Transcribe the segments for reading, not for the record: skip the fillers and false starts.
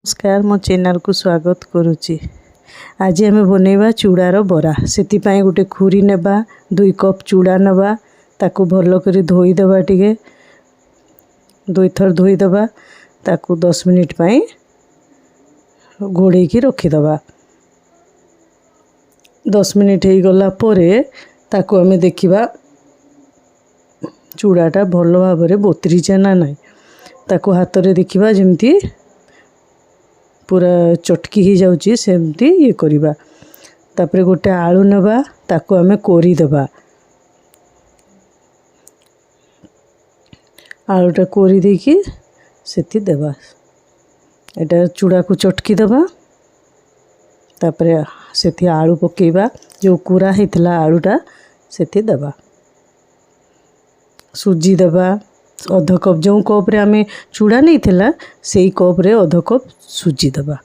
ନମସ୍କାର, ମୋ ଚ୍ୟାନେଲକୁ ସ୍ୱାଗତ କରୁଛି। ଆଜି ଆମେ ବନେଇବା ଚୁଡ଼ାର ବରା। ସେଥିପାଇଁ ଗୋଟେ ଖୁରି ନେବା, 2 କପ୍ ଚୁଡ଼ା ନେବା, ତାକୁ ଭଲ କରି ଧୋଇଦେବା, ଟିକେ ଦୁଇଥର ଧୋଇଦେବା। ତାକୁ 10 ମିନିଟ୍ ପାଇଁ ଘୋଡ଼େଇକି ରଖିଦେବା। 10 ମିନିଟ୍ ହେଇଗଲା ପରେ ତାକୁ ଆମେ ଦେଖିବା, ଚୁଡ଼ାଟା ଭଲ ଭାବରେ ବତୁରିଛେ ନା ନାହିଁ। ତାକୁ ହାତରେ ଦେଖିବା, ଯେମିତି ପୁରା ଚଟକି ହେଇଯାଉଛି, ସେମିତି ଇଏ କରିବା। ତାପରେ ଗୋଟେ ଆଳୁ ନେବା, ତାକୁ ଆମେ କୋରିଦେବା। ଆଳୁଟା କୋରି ଦେଇକି ସେଠି ଦେବା। ଏଇଟା ଚୁଡ଼ାକୁ ଚଟକି ଦେବା, ତାପରେ ସେଠି ଆଳୁ ପକାଇବା। ଯେଉଁ କୁରା ହେଇଥିଲା ଆଳୁଟା, ସେଠି ଦେବା। ସୁଜି ଦେବା ଅଧ କପ୍। ଯେଉଁ କପ୍ରେ ଆମେ ଚୁଡ଼ା ନେଇଥିଲା, ସେଇ କପ୍ରେ ଅଧ କପ୍ ସୁଜି ଦେବା।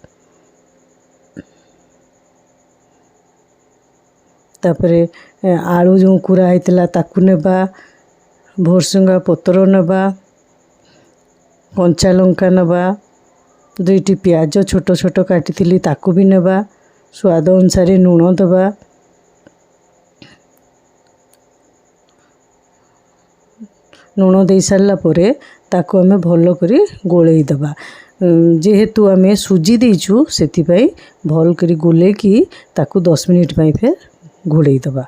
ତାପରେ ଆଳୁ ଯେଉଁ କୁରା ହେଇଥିଲା, ତାକୁ ନେବା। ଭୋରସୁଙ୍ଗା ପତ୍ର ନେବା, କଞ୍ଚା ଲଙ୍କା ନେବା, ଦୁଇଟି ପିଆଜ ଛୋଟ ଛୋଟ କାଟିଥିଲି, ତାକୁ ବି ନେବା। ସ୍ୱାଦ ଅନୁସାରେ ଲୁଣ ଦେବା। ଲୁଣ ଦେଇସାରିଲା ପରେ ତାକୁ ଆମେ ଭଲ କରି ଗୋଳେଇ ଦେବା। ଯେହେତୁ ଆମେ ସୁଜି ଦେଇଛୁ, ସେଥିପାଇଁ ଭଲ କରି ଗୋଳେଇକି ତାକୁ 10 ମିନିଟ୍ ପାଇଁ ଫେର ଘୋଡ଼େଇ ଦେବା।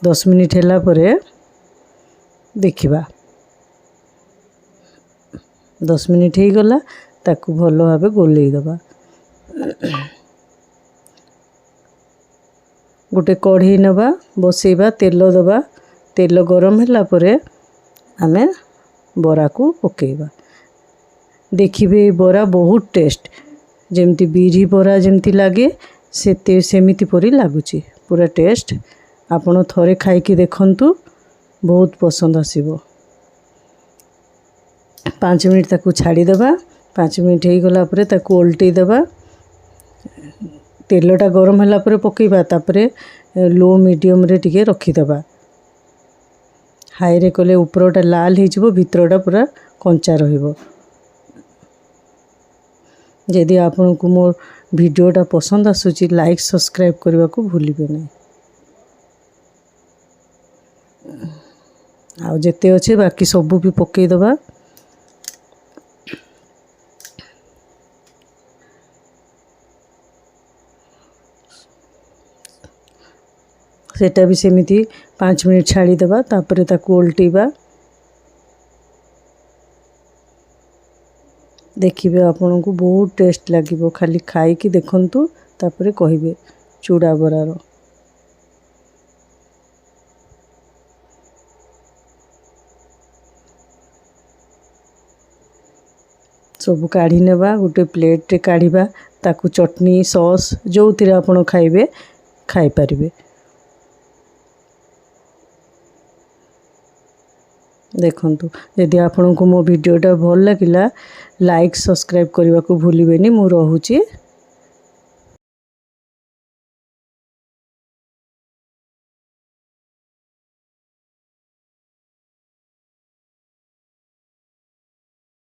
10 ମିନିଟ୍ ହେଲା ପରେ ଦେଖିବା। 10 ମିନିଟ୍ ହେଇଗଲା, ତାକୁ ଭଲ ଭାବେ ଗୋଳେଇ ଦେବା। ଗୋଟେ କଢ଼େଇ ନେବା, ବସେଇବା, ତେଲ ଦେବା। ତେଲ ଗରମ ହେଲା ପରେ ଆମେ ବରାକୁ ପକାଇବା। ଦେଖିବେ, ଏ ବରା ବହୁତ ଟେଷ୍ଟ। ଯେମିତି ବିରି ବରା ଯେମିତି ଲାଗେ, ସେତେ ସେମିତି ପରି ଲାଗୁଛି, ପୁରା ଟେଷ୍ଟ। ଆପଣ ଥରେ ଖାଇକି ଦେଖନ୍ତୁ, ବହୁତ ପସନ୍ଦ ଆସିବ। 5 ମିନିଟ୍ ତାକୁ ଛାଡ଼ିଦେବା। 5 ମିନିଟ୍ ହେଇଗଲା ପରେ ତାକୁ ଓଲଟେଇ ଦେବା। ତେଲଟା ଗରମ ହେଲା ପରେ ପକାଇବା। ତାପରେ ଲୋ ମିଡ଼ିୟମରେ ଟିକେ ରଖିଦେବା। ହାଇରେ କଲେ ଉପରଟା ଲାଲ ହେଇଯିବ, ଭିତରଟା ପୁରା କଞ୍ଚା ରହିବ। ଯଦି ଆପଣଙ୍କୁ ମୋ ଭିଡ଼ିଓଟା ପସନ୍ଦ ଆସୁଛି, ଲାଇକ୍, ସବସ୍କ୍ରାଇବ୍ କରିବାକୁ ଭୁଲିବେ ନାହିଁ। ଆଉ ଯେତେ ଅଛି ବାକି ସବୁ ବି ପକାଇଦେବା। ସେଇଟା ବି ସେମିତି 5 ମିନିଟ୍ ଛାଡ଼ିଦେବା, ତାପରେ ତାକୁ ଓଲଟେଇବା। ଦେଖିବେ, ଆପଣଙ୍କୁ ବହୁତ ଟେଷ୍ଟ ଲାଗିବ। ଖାଲି ଖାଇକି ଦେଖନ୍ତୁ, ତାପରେ କହିବେ ଚୁଡ଼ା ବରାର। ସବୁ କାଢ଼ି ନେବା, ଗୋଟେ ପ୍ଲେଟ୍ରେ କାଢ଼ିବା। ତାକୁ ଚଟନି, ସସ୍, ଯେଉଁଥିରେ ଆପଣ ଖାଇବେ, ଖାଇପାରିବେ। ଦେଖନ୍ତୁ, ଯଦି ଆପଣଙ୍କୁ ମୋ ଭିଡ଼ିଓଟା ଭଲ ଲାଗିଲା, ଲାଇକ୍, ସବସ୍କ୍ରାଇବ୍ କରିବାକୁ ଭୁଲିବେନି। ମୁଁ ରହୁଛି।